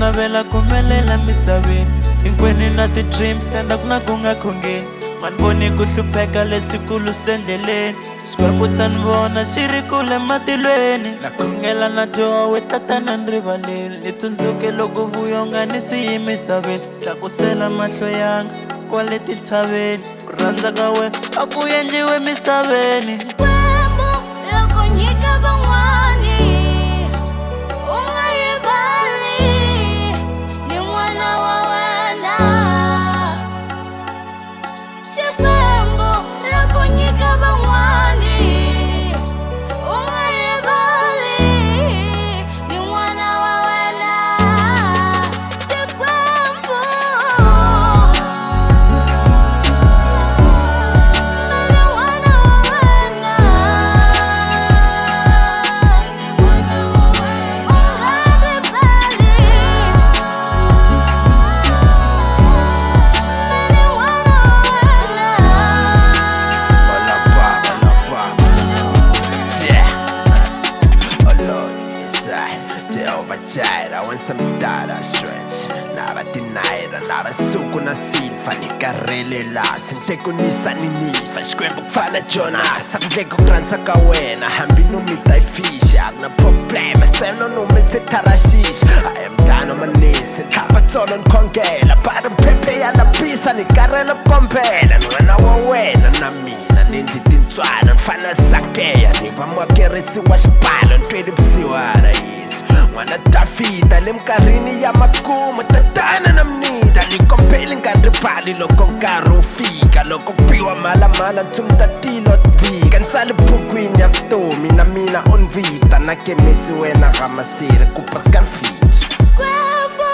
Navela ku humelela misaveni. Hinkwenu na ti-dreams enda ku na ku nga khongeni. Mani voni ku hlupheka leswikulu swi le ndleleni. Xikwembu xa ni vona xi ri kule matilweni. Na khongela na dyoha we tatana ni rivaleli. Ni tsundzuke loko vuyo nga ni siyi misaveni. Tlakusela mahlo yanga kwale tintshaveni. Ku rhandza ka wena a ku endliwe misaveni. Xikwembu loko nyika van'wani u nga rivali ni n'wana wa wena. Xikwembu loko nyika van'wani u nga rivali ni n'wana wa wena. Xikwembu ni n'wana wa wena. U nga rivali ni n'wana wa wena. Hola papa, hola papa. Yeah. Oh Lord, yes I. Jehovah Jireh, want some data strength. Nava denied, nava suku na silfa, ni karhele la sinteko ni sani nifa. Xikwembu ku fana Jonas, akundleki ku rhandza ka wena. Hambi no mi ta yi fixa, a ku na problema. Ntsena no mi se tharashixa. I am down on my knees, ntlhava tsolo ni khongela. Bari mphephe ya lapisa, ni karhele ku kombela. N'wana wa wena na mina, ni ndli tintswalo, ni fana Zakeya, ni va muakerisi wa xibalo, ni tweli vusiwana Yesu. N'wana Davhida le minkarhini ya makumu, tatana na minita, ni kombeli nga rivali loko nkarhi wu fika. Loko ku biwa mhalamhala, ntsumi ta tilo ti vika. Ni tsale bukwini ya vutomi, na mina u ni vita. Na kemetsi wena ga masiri, ku pasika ni fiki. Xikwembu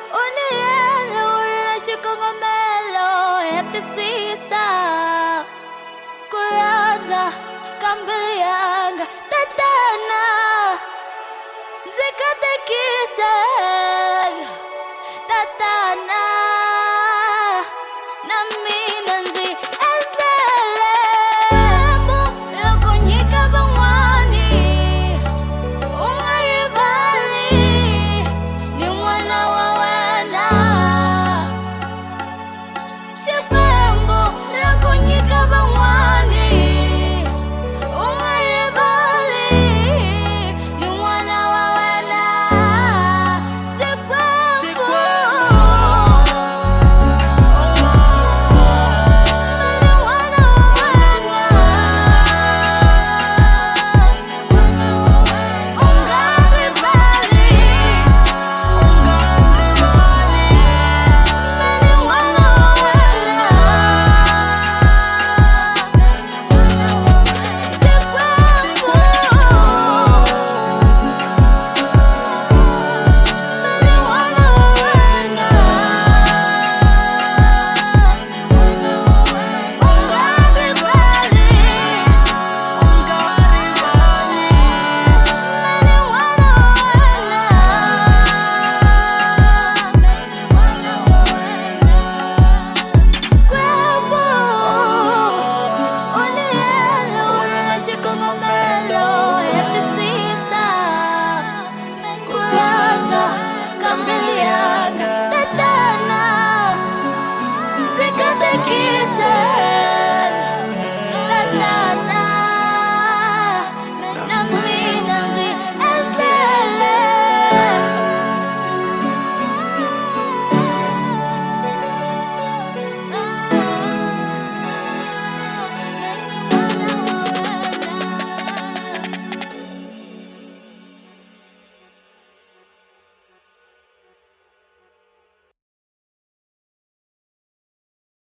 u ni endle u ri na xikongomelo, hetisisa ku rhandza ka mbilu yanga. Tatana, ndzi katekise.